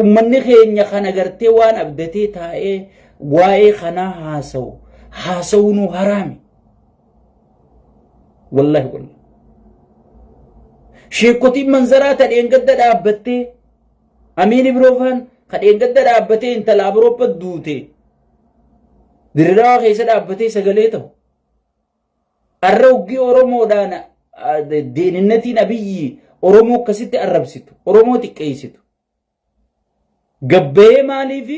Ummanni keenya kana gartee waan abdatee taa'ee waa'ee kanaa haasawu haasawuunuu haraami. Wallahi wallahi. Sheekotiin manzaraa ta dheengadda dhaabbattee Amiin Ibroofaan ka dheengadda dhaabbatee intala Abroopa duute diriraawaa keessa dhaabbatee sagalee ta'u. Arra hoggii Oromoodhaan deeninnatiin Abiyyi Oromoo akkasitti arrabsitu, Oromoo xiqqeessitu. Gabbayee maaliif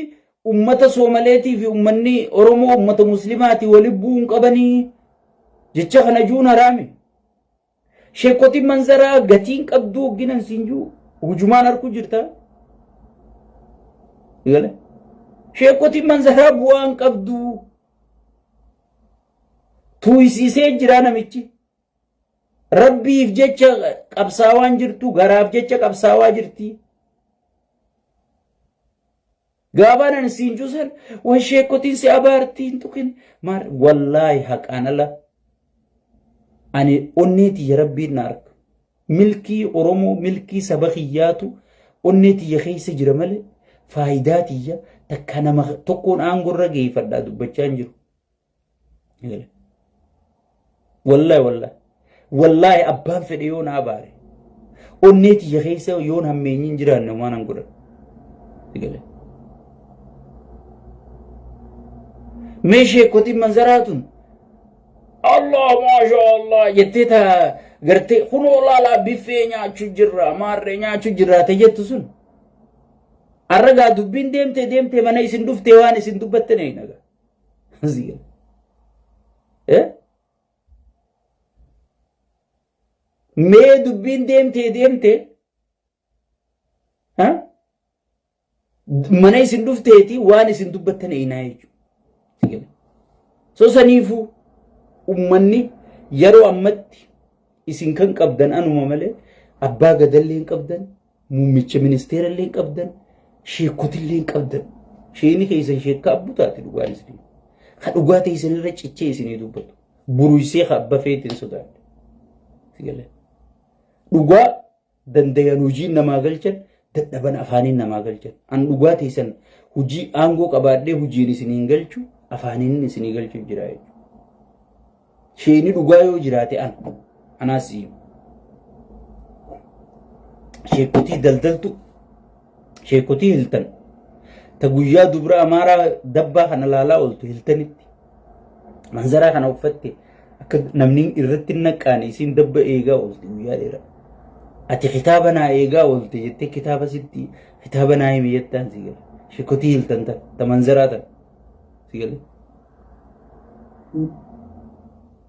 ummata Soomaleetii fi ummanni Oromoo ummata Muslimaatii waliin bu'uu hin qabanii jecha kana juun haraami. Sheekotiin manzaraa gatiin qabduu hogginan siin juu hujumaan harku jirta. Sheekotiin manzaraa bu'aa hin qabduu. Tuuysiisee jira namichi. Rabbiif jecha qabsaawaan jirtu garaaf jecha qabsaawaa jirti. Gaafaan ani siin juusan way sheekotiin si abaartii hin tuqin maar wallaahi haqaan ala ani onnee tiyya rabbiin na arga. Milkii Oromoo milkii saba kiyyaatu onnee tiyya keessa jira malee faayidaa tiyya takka nama tokkoon aangorra geeffadhaa dubbachaa hin jiru. Wallaahi wallaahi wallaahi abbaan fedhe yoo na abaare onnee tiyya keessa yoon hammeenyi hin jiraanne waan an godhan. Mee sheekotiin manzaraa tun Allah maasha Allah jettee ta gartee kunoo laalaa biffee nyaachuu jirra maarree nyaachuu jirra ta jettu sun. Har'a gaa dubbiin deemtee deemtee mana isin dhuftee waan isin dubbatte na hin agarre. Mee dubbiin deemtee deemtee mana isin dhufteeti waan isin dubbattan eenaa jechuudha. So saniifuu ummanni yeroo ammatti isin kan qabdan anuma malee abbaa gadallee hin qabdan Muummicha ministeera illee hin qabdan, sheekota illee hin qabdan. Sheekni keessan sheekka abbuu taate dhugaan isinii. Ka dhugaa teessan irra cichee isinii dubbatu. Buruysee ka abba feetiin sodaadhe. Si galee. Dhugaa dandayan hojiin namaa galchan dadhaban afaaniin namaa galchan. An dhugaa teessan hojii aangoo qabaadhee hojiin isiniin galchu afaaniin isinii galchuuf jira jechuudha. Sheeni dhugaa yoo jiraate an anaas si sheekotii daldaltu sheekotii hiltan ta guyyaa dubra amaaraa dabbaa kana laalaa ooltu hiltanitti manzaraa kana uffatte akka namni irratti hin naqqaane isiin dabba eegaa oolti guyyaa dheeraa. Ati kitaaba naa eegaa oolte jettee kitaaba sitti kitaaba naa himi jettaan si gale. Sheekotii hiltan tan ta manzaraa tan si gale.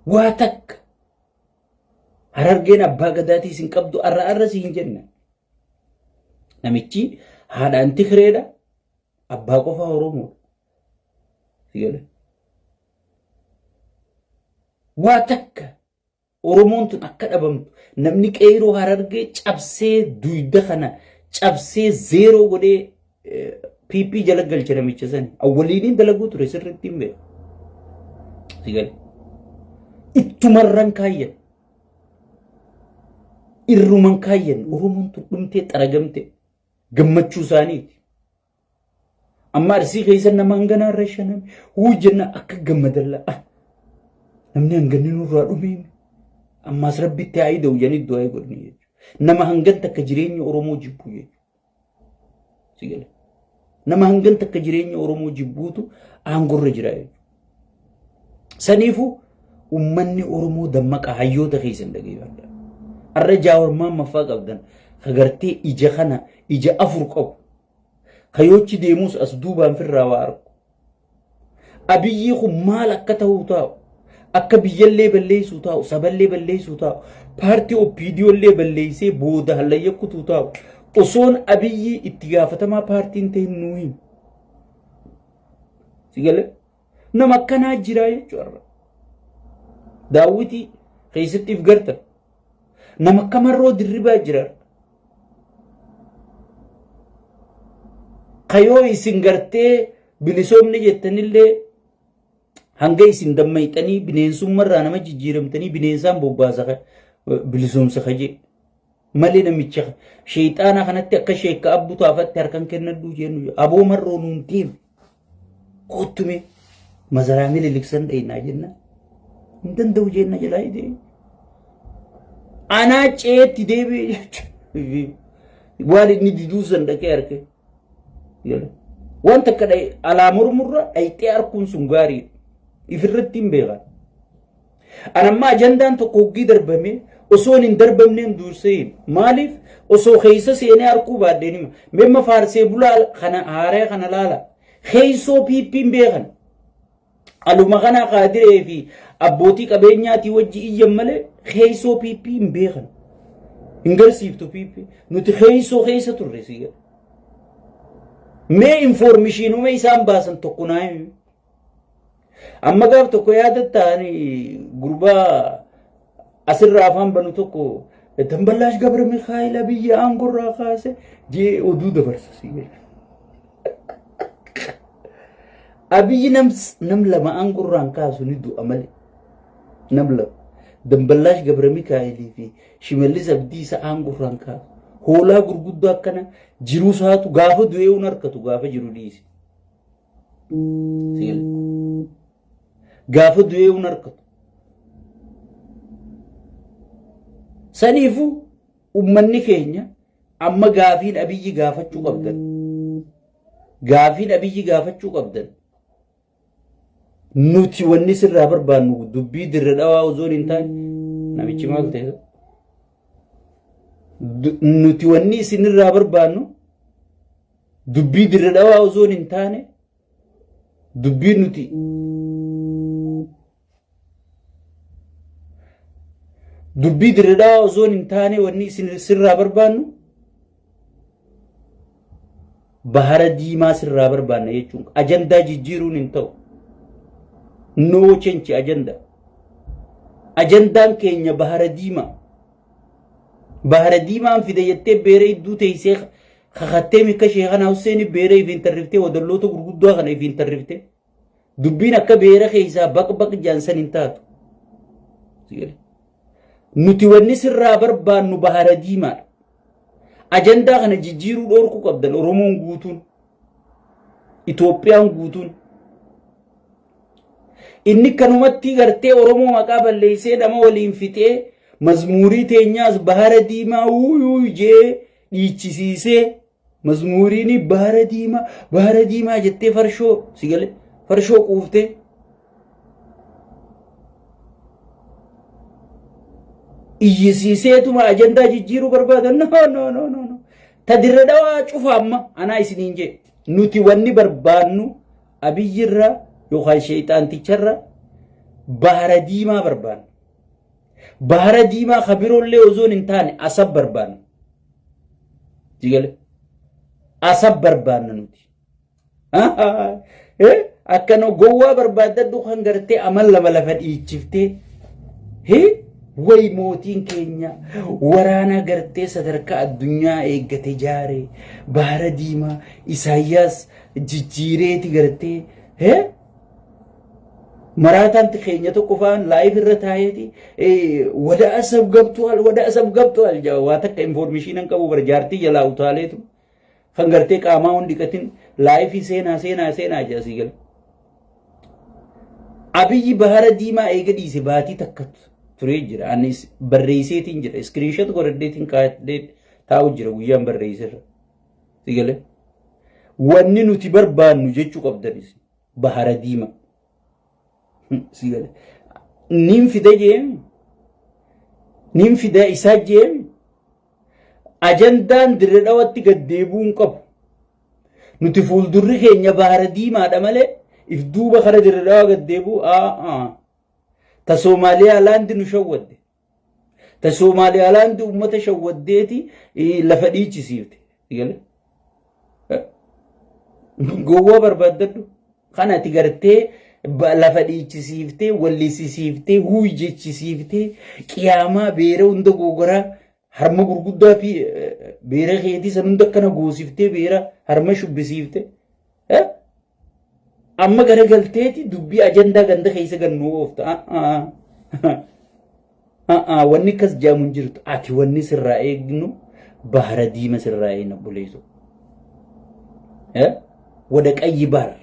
Waa takka Harargeen abbaa gadaatii isin qabdu arra arra si hin jenne. Namichi haadhaan Tigireedha abbaa qofaa Oromoodha. Si gale. Waa takka Oromoon tun akka dhabamtu namni qeeyroo Harargee cabsee duyda kana cabsee zeeroo godhee PP jala galche namicha sani. Awwaliiniin dalaguu ture sirriitti hin beeku. Si gale. Ittumarran kaayyan. Irruman kaayyan Oromoon tun dhumtee xaragamte gammachuu isaaniiti. Amma Arsii keessa nama hanganaa irra shaname huu jenna akka gammadalla. Ah, namni hanganni nurraa dhumee ammaas rabbitti haa ida'u jedhanii du'aa godhanii jechuudha. Nama hangan takka jireenya Oromoo jibbu jechuudha. Si gala. Nama hangan takka jireenya Oromoo jibbuutu aangorra jira jechuudha. Saniifuu ummanni Oromoo dammaqa hayyoota keessan dhageeffadha. Arra Jaawar Maammaffaa qabdan kagartee ija kana ija afur qabu. Kayoochi deemus as duubaan firraa waa argu. Abiyyii kun maal akka ta'uu taa'u, akka biyyallee balleessuu taa'u, saballee balleessuu taa'u, paartii OPDOllee balleessee booda hallayya kutuu taa'u, osoon Abiyyii itti gaafatamaa paartiin ta'in nuu himu. Si galee? Nama akkanaa jiraa jechuudha. Daawwitii keessatti if gartan. Nama akka Marroo Dirribaa jira. Kayoo isin gartee bilisoomni jettanillee hanga isin dammayxanii bineensummarraa nama jijjiiramtanii bineensaan bobbaasa bilisoomsa kajee malee namicha sheexaana kanatti akka sheekka abbu taafatti harkan kennadhuu jennu aboo marroo nuun deemu. Koottume mazaraa mililiksan dhaynaa jenna. Hin danda'u jenna jalaa hidhee. Anaa ceetti deebi'e jechuudha. Waan inni diduu san dhaqee arge. Waan takka alaa mormurra dhayxee arkuun sun gaariidha. Ifirratti hin beekan. An amma ajandaan tokko hoggii darbame osoon hin darbamneen dursee hima. Maaliif osoo keessa seenee arkuu baadheen hima. Meemma faarsee bulaa kana haaraya kana laala. Keessoo piippiin beekan. Aluma kana kaadiree fi abbootii qabeenyaatii wajji iyyan malee keessoo piippii hin beekan. Hin garsiiftu piippii. Nuti keessoo keessa turre si jedha. Mee infoormishiinuma isaan baasan tokko naa himi. Amma gaaf tokko yaadatta ani gurbaa asirraa afaan banu tokko Damballaash Gabra Mikaa'el Abiyyi aangorraa kaase jee oduu dabarsa si jedha. Abiyyi nam nam lama aangorraan kaasu ni du'a malee. Nam lama. Damballaash Gabra Mikaa'elii fi Shimallis Abdiisa aangorraan kaasu. Hoolaa gurguddoo akkana jiruu isaatu gaafa du'ee un harkatu gaafa jiru dhiise. Gaafa du'ee un harkatu. Saniifuu ummanni keenya amma gaafiin Abiyyi gaafachuu qabdan. Gaafiin Abiyyi gaafachuu qabdan. Nuti wanni sirraa barbaannu dubbii dirre dhawaa osoo hin taane namichi maal ta'e? Nuti wanni isinirraa barbaannu Dubbii dirre dhawaa osoo hin taane dubbii nuti dubbii dirre dhawaa osoo hin taane wanni isin sirraa barbaannu bahara diimaa sirraa barbaanna jechuun ajandaa jijjiiruun hin ta'u. No change agenda. Ajandaan keenya bahara diimaa. Bahara diimaan fide jettee beera idduu teessee kakattee mikka sheekana Husseeni beera ifiin tarriftee wadalloota gurguddaa kana ifiin tarriftee dubbiin akka beera keessaa baq baq jaan san hin taatu. Nuti wanni sirraa barbaannu bahara diimaadha. Ajandaa kana jijjiiruu dhoorkuu qabdan Oromoon guutuun. Itoophiyaan guutuun. Inni kanumatti gartee Oromoo maqaa balleessee nama waliin fixee mazmuurii teenyaas bahara diimaa wuuyuu jee dhiichisiisee mazmuuriin bahara diimaa bahara diimaa jettee farshoo si gale farshoo quuftee. Iyyisiiseetuma ajandaa jijjiiruu barbaadan no no no no no. Ta dirre dhawaa cufa amma anaa isiniin jee nuti wanni barbaannu Abiyyirra yookaan sheeyxaanticharra bahara diimaa barbaanna. Bahara diimaa ka biroollee osoon hin taane asab barbaanna. Jigale. Asab barbaanna nuti. Akkana gowwaa barbaaddadhu kan gartee amal lama lafa dhiichiftee. Way mootiin keenya waraana gartee sadarkaa addunyaa eeggate jaare bahara diimaa Isaayyaas jijjiireeti gartee hee maraataan keenya tokko faan laayif irra taa'eeti wada asab gabtuwaal wada asab gabtuwaal jaa waa takka infoormeeshiinan qabu bara jaartii jalaa utaaleetu kan gartee qaamaa hundi dhiqatin laayifii seenaa seenaa seenaa jaa sii gala. Abiyyi bahara diimaa eega dhiise baatii takka turee jira. Anis barreesseetiin jira. Iskiriinshot godhadheetiin kaa'adhee taa'u jira guyyaan barreesserra. Si galee? Wanni nuti barbaannu jechuu qabdanis bahara diima. Si galee? Niin fida jeemi. Niin fida isaa jeemi. Ajandaan dirre dhawatti gad deebi'uu hin qabu. Nuti fuuldurri keenya bahara diimaadha malee if duuba kara dirre dhawaa gad deebi'u aa Ta Soomaaliyaa laandi nu shawwadde. Ta Somaaliyaalaandi uummata shawwaddeeti lafa dhiichisiifte. Gale? Gowwaa barbaaddadhu. Kan ati gartee lafa dhiichisiiftee, wallisisiiftee, huuy jechisiiftee, qiyaamaa beera hunda gogoraa harma gurguddaa fi beera keetii san hunda akkana goosiftee beera harma shubbisiifte. Amma garagalteeti dubbii ajandaa ganda keessa gannuu oofta. Wanni akkas jedhamu hin jirtu. Ati wanni sirraa eegnu bahara diima sirraa eegna obboleessoo. Wada qayyi baar.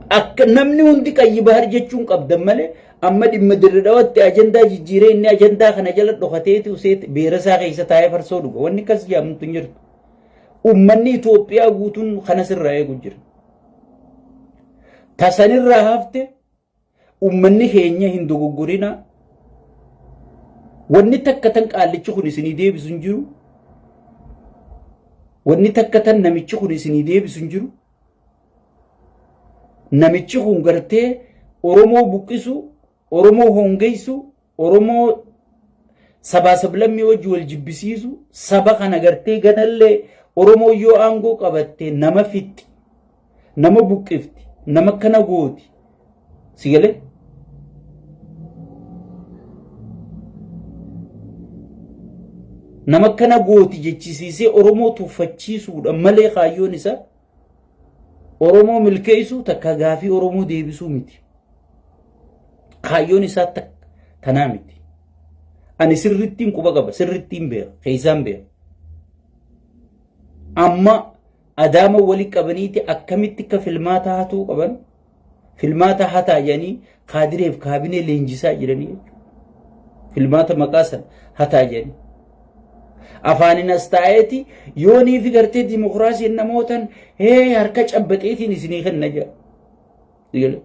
Akka namni hundi qayyi bahar jechuun qabdan malee amma dhimma dirre dhawatti ajandaa jijjiiree inni ajandaa kana jala dhokateeti useet beera isaa keessa taa'ee farsoo dhuga. Wanni akkas jedhamtu hin jirtu. Uummanni Itoophiyaa guutuun kana sirraa eegu jira. Tasanirraa hafte uummanni keenya hin dogoggorina. Wanni takka tan qaallichi kun isinii deebisu hin jiru. Wanni takka tan namichi kun isinii deebisu hin jiru. Namichi kun gartee Oromoo buqqisu, Oromoo hongeessu, Oromoo sabaa sablammii wajji wal jibbisiisu, saba kana gartee ganallee Oromoo yoo aangoo qabatte nama fixxi, nama buqqifti, nama akkana gooti. Si galee? Nama akkana gooti jechisiisee Oromoo tuffachiisuudha malee kaayyoon isaa Oromoo milkeessuu takka gaafii Oromoo deebisuu miti. Kaayyoon isaa tanaa miti. Ani sirrittiin quba qaba, sirrittiin beeka, keessaan beeka. Amma Adaama wali qabaniiti akkamitti akka filmaata hatuu qaban, filmaata hataa jedhanii kaadireef kaabinee leenjisaa jiranii jechuudha. Filmaata maqaa sana hataa jedhanii. Afaanin as taa'eeti yoonii fi gartee dimokiraasiin namootan hee harka cabbaxeetiin isinii kenna jedha. Sigale.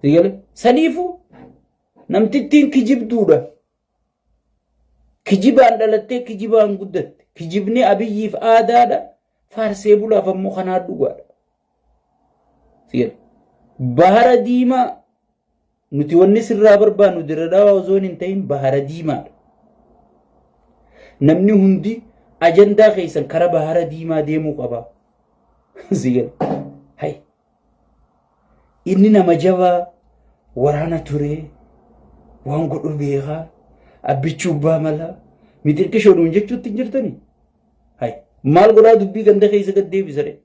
Sigale. Saniifuu namtittiin kijibduudha. Kijibaan dhalattee kijibaan guddatte. Kijibni Abiyyiif aadaadha. Faarsee bulaaf ammoo kanaa dhugaadha. Sigale. Bahara diimaa Nuti wanni sirraa barbaannu dirra dhawaa osoo hin ta'in bahara diimaadha. Namni hundi ajandaa keessan kara bahara diimaa deemuu qaba. Sigala. Hay. Inni nama jabaa waraana ture waan godhu beekaa abbichuu abbaa mala mixirqishoo nuun jechuutti hin jirtanii. Hay. Maal godhaa dubbii ganda keessa gad deebisare.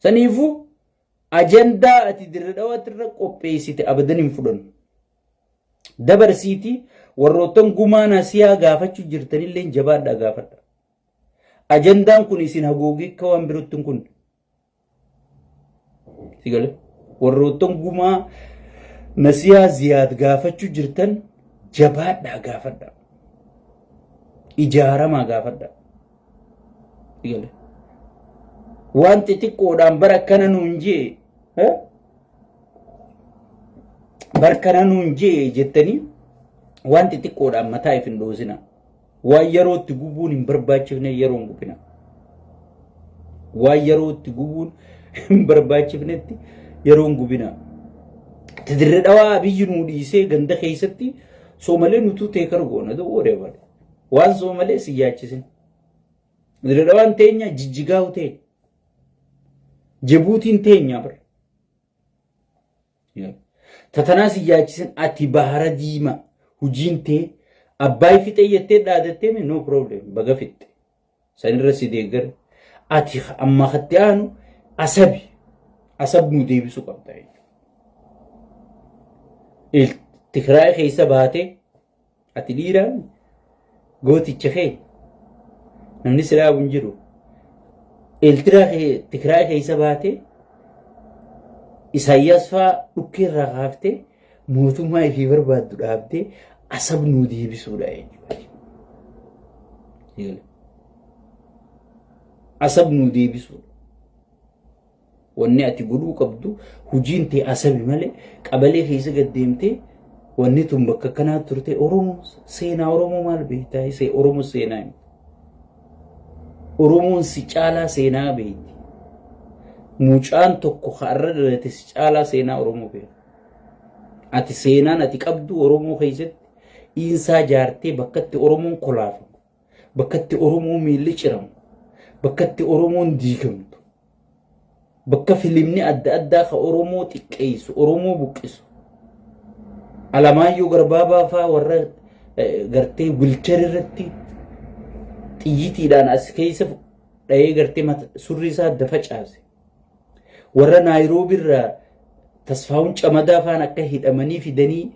Saniifuu ajandaa ati Dirre Dhawaatti irra qopheessite abadan hin fudhannu. Dabarsiitii warroottan gumaa nasiyaa gaafachuu jirtanillee jabaadhaa gaafadha. Ajandaan kun isin haguugee akka waan birootti hin kunne. Si gale? Warroottan gumaa nasiyaa ziyaad gaafachuu jirtan jabaadhaa gaafadha. Ijaaramaa gaafadha. Si gale? Waan xixiqqoodhaan bara akkana nuun jee bara kana nuun jee jettanii waan xixiqqoodhaan mataa if hin dhoosina. Waan yeroo itti gubuun hin barbaachifne yeroo hin gubina. Waan yeroo itti gubuun hin barbaachifnetti yeroo hin gubina. Dirre Dhawaa Abiyyi nuu dhiisee ganda keessatti soomalee nutuu teekar goona dawoo bara. Waan soomalee si yaachisin. Dirre Dhawaan teenya jijjigaa'u teenya. Jibuutiin teenya bara. Tatanaa si yaachisin ati bahara diima hujiin tee abbaay fixee jettee dhaadattee mi no problem baga fixxe sanirra si deeggara ati amma katti aanu asabi asab nu deebisuu qabda jechuudha. Tigraay keessa baatee ati dhiiraan gooticha kee namni si dhaabu hin jiru. Eeltiraa kee Tigraay keessa baatee Isaayyaas fa'aa dhukkee irraa kaaftee mootummaa ifii barbaaddu dhaabdee asab nuu deebisuudha jechuudha. Asab nuu deebisuudha. Wanni ati godhuu qabdu hujiin tee asabi malee qabalee keessa gad deemtee wanni tun bakka akkanaa turte Oromoo seenaa Oromoo maal beektaa isee Oromoo seenaa himta. Oromoon si caalaa seenaa beekti. Mucaan tokko har'a dhalate si caalaa seenaa Oromoo beeka. Ati seenaan ati qabdu Oromoo keessatti iinsaa jaartee bakkatti Oromoon kolaafamu, bakkatti Oromoo miilli ciramu, bakkatti Oromoon diigamtu, bakka filimni adda addaa ka Oromoo xiqqeessu, Oromoo buqqisu. Alamaayyoo Garbaabaa faa warra gartee wilchar irratti xiyyiitiidhaan as keessa dhahee gartee surri isaa adda facaase. Warra Naayiroobii irraa Tasfaawun Camadaa faan akka hidhamanii fidanii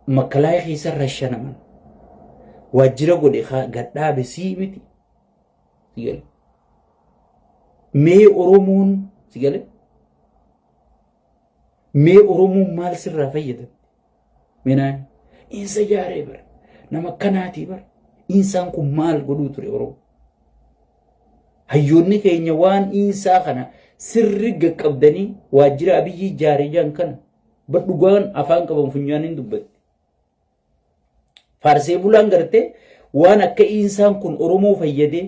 makkalaaya keessa rashanaman. Waajjira godhe gadhaabe sii miti. Si gale. Mee Oromoon si gale. Mee Oromoon maal sirraa fayyadamte? Minaan insa jaaree bara nama akkanaatii bara insaan kun maal godhuu ture Oromoo? Hayyoonni keenya waan insaa kana sirri gaqqabdanii waajjira Abiyyii jaaree jaan kana bar dhugaan afaan qaban funyaan hin dubbatti. Faarsee bulaan gartee waan akka insaan kun Oromoo fayyadee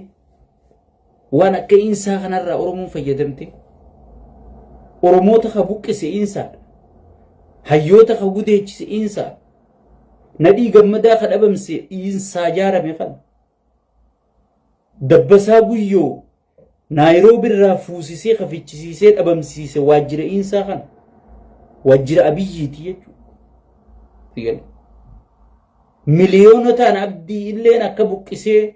waan akka insaa kanarraa Oromoon fayyadamte Oromoota ka buqqise insaadha. Hayyoota ka gudeechise insaadha. Nadhii Gammadaa ka dhabamse insaa jaarame kana. Dabbasaa Guyyoo Naayiroobi irraa fuusisee ka fichisiisee dhabamsiise waajjira insaa kana. Waajjira Abiyyiiti jechuudha. Miliyoonotaan Abdii illeen akka buqqisee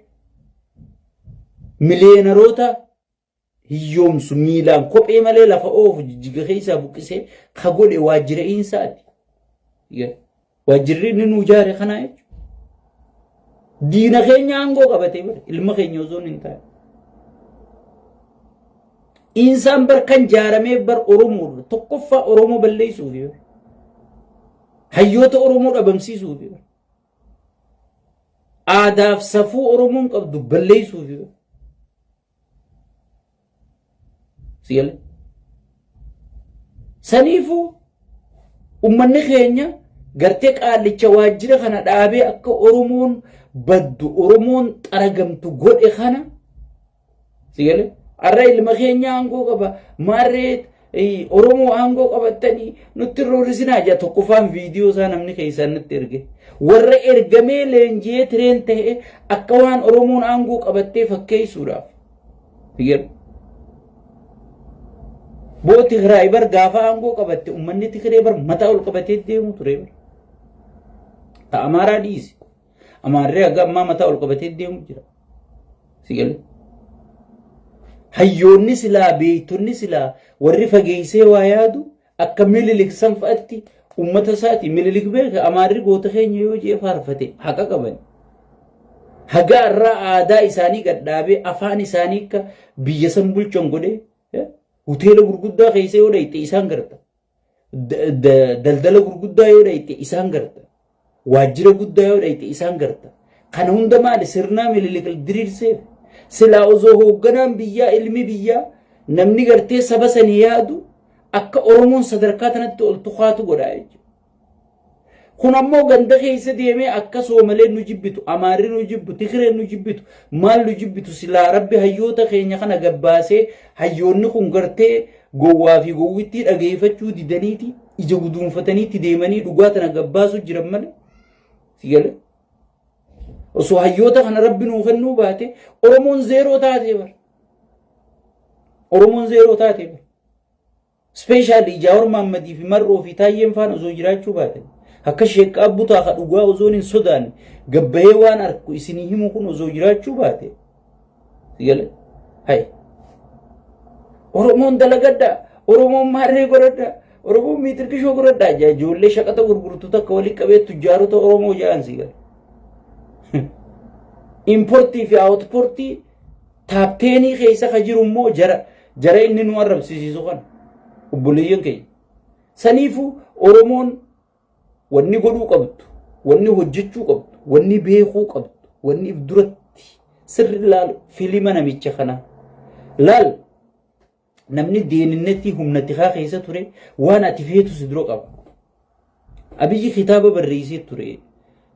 miliyoonaroota hiyyoomsu miilaan kophee malee lafa oofu jijjiga keessaa buqqisee ka godhe waajjira insaati. Waajjirri inni nuu jaare kanaa jechuudha. Diina keenya aangoo qabatee bara ilma keenya osoo hin taane. Insaan bar kan jaarameef bar Oromoodha. Tokkoffaa Oromoo balleessuufi. Hayyoota Oromoo dhabamsiisuufi. Aadaaf safuu Oromoon qabdu balleessuufi. Sigale. Saniifuu ummanni keenya gartee qaallicha waajjira kana dhaabee akka Oromoon baddu Oromoon xaragamtu godhe kana sigale har'a ilma keenya aangoo qaba maarree Oromoo aangoo qabattanii nutti roorrisinaa jedha tokkoffaan viidiyoo isaa namni keessaan natti erge. Warra ergamee leenji'ee tireen ta'e akka waan Oromoon aangoo qabattee fakkeessuudhaaf. Boo Tigraay bar gaafa aangoo qabatte uummanni Tigree bar mataa ol qabatee deemu ture bar. Ta Amaaraa dhiisi. Amaarri haga ammaa mataa ol qabatee deemu jira. Si galee. Hayyoonni silaa beektonni silaa warri fageessee waa yaadu akka Minilik san fa'atti uummata isaati. Minilik beeka Amaarri goota keenya yoo jee faarfate haqa qaban. Haga irraa aadaa isaanii gadhaabee afaan isaanii akka biyya san bulchan godhee hoteela gurguddaa keessa yoo dhayxe isaan garta. Daldala gurguddaa yoo dhayxe isaan garta. Waajjira guddaa yoo dhayxe isaan garta. Kana hunda maali sirnaa Minilik diriirseef. Silaa osoo hoogganaan biyyaa ilmi biyyaa namni gartee saba sanii yaadu akka Oromoon sadarkaa tanatti ol tuqaatu godha jechuudha. Kun ammoo ganda keessa deemee akka Soomaleen nu jibbitu, Amaarri nu jibbu, Tigreen nu jibbitu, maal nu jibbitu silaa Rabbi hayyoota keenya kana gabbaasee hayyoonni kun gartee gowwaa fi gowwittii dhageeffachuu didaniiti ija guduunfataniitti deemanii dhugaa tana gabbaasuu jiran malee. Si galee? Osoo hayyoota kana Rabbi nuu kennuu baate Oromoon zeeroo taatee bara. Oromoon zeeroo taatee bara. Specially Jaawar Mahammadii fi Marroo fi Taayyeen faan osoo jiraachuu baatan akka Sheek Abbutaa ka dhugaa osoo hin sodaanne gabbahee waan arku isinii himu kun osoo jiraachuu baate sigale hay Oromoon dalagadhaa Oromoon maarree godhadhaa Oromoon miitirkishoo godhadhaa jaa ijoollee shaqaxa gurgurtu takka walii qabee tujjaarota Oromoo jaan sigale importii fi outportii top tenii keessa ka jiru immoo jara jara inni nu arrabsiisisu kana obboleeyyan keenya. Saniifuu Oromoon wanni godhuu qabdu, wanni hojjechuu qabdu, wanni beekuu qabdu, wanni if duratti sirri laalu filima namicha kanaa. Laal namni deeninnetti humna tikaa keessa ture waan ati feetu si dura qaba. Abiyyi kitaaba barreessee ture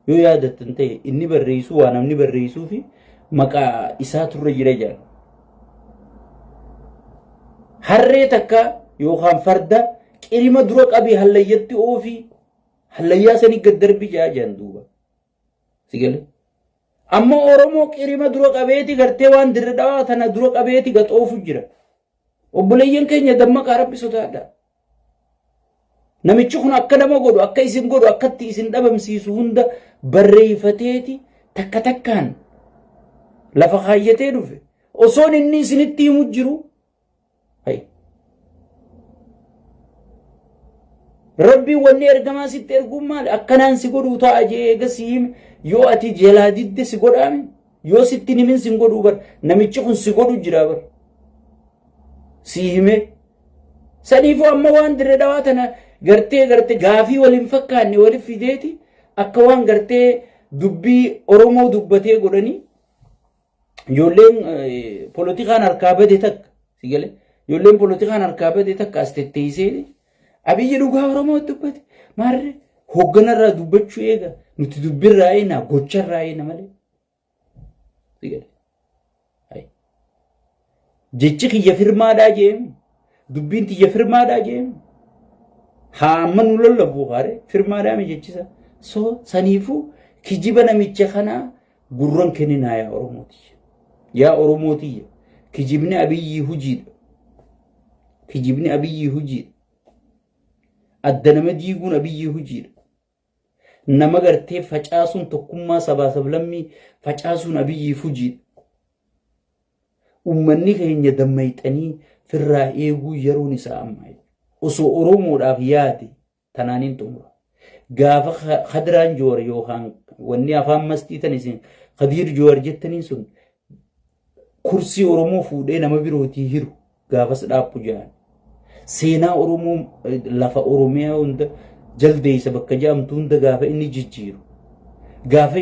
yoo yaadattan ta'e inni barreessuu waa namni barreessuu fi maqaa isaa turre jira jedha. Harree takka yookaan farda qirima dura qabii hallayyatti oofii hallayyaa sanii gad darbi jaa jedhan duuba. Si galee? Amma Oromoo qirima dura qabeeti gartee waan dirre dhawaa tana dura qabeeti gaxoofu jira. Obboleeyyan keenya dammaqaa Rabbi sodaadha. Namichi kun akka nama godhu, akka isin godhu, akkatti isin dhabamsiisu hunda barreeffateeti takka takkaan lafa kaayyatee dhufe. Osoon inni isinitti himu jiru Hay. Rabbiin wanni ergamaa sitti erguun maali? Akkanaan si godhuu ta'a jee eega si hime yoo ati jalaa didde si godhaame yoo sitti hin himin sin godhuu bar namichi kun si godhu jira bar si hime saniifuu amma waan dirre dhawaa tana gartee gartee gaafii waliin fakkaanne waliif fideeti akka waan gartee dubbii Oromoo dubbatee godhanii Ijoolleen polotikaan harkaa bade takka si galee ijoolleen polotikaan harkaa bade takka as tetteessee Abiyyi dhugaa Oromoo dubbate maarree hoogganarraa dubbachuu eega nuti dubbirraa eena gocharraa eena malee. Si galee. Jechi kiyya firmaadhaa jeemi dubbiin tiyya firmaadhaa jeemi haa amma nu lallabu haare firmaadhaa mi jechisa so saniifuu kijiba namicha kanaa gurran kenninaa yaa Oromoo tiyya. Yaa Oromoo tiyya kijibni Abiyyii hujiidha. Kijibni Abiyyii hujiidha. Adda nama diiguun Abiyyii hujiidha. Nama gartee facaasuun tokkummaa sabaa sablammii facaasuun Abiyyiif hujiidha. Uummanni keenya dammayxanii firraa eeguu yeroon isaa ammaa. Osoo Oromoodhaaf yaade Tanaaniin xumura. Gaafa Kadiraan Joowar yookaan wanni afaan mastii tan isin Kadiir Joowar jettaniin sun kursii Oromoo fuudhee nama birootii hiru gaafas dhaaphu jedhan. Seenaa Oromoo lafa Oromiyaa hunda jaldeessa bakka jedhamtu hunda gaafa inni jijjiiru. Gaafa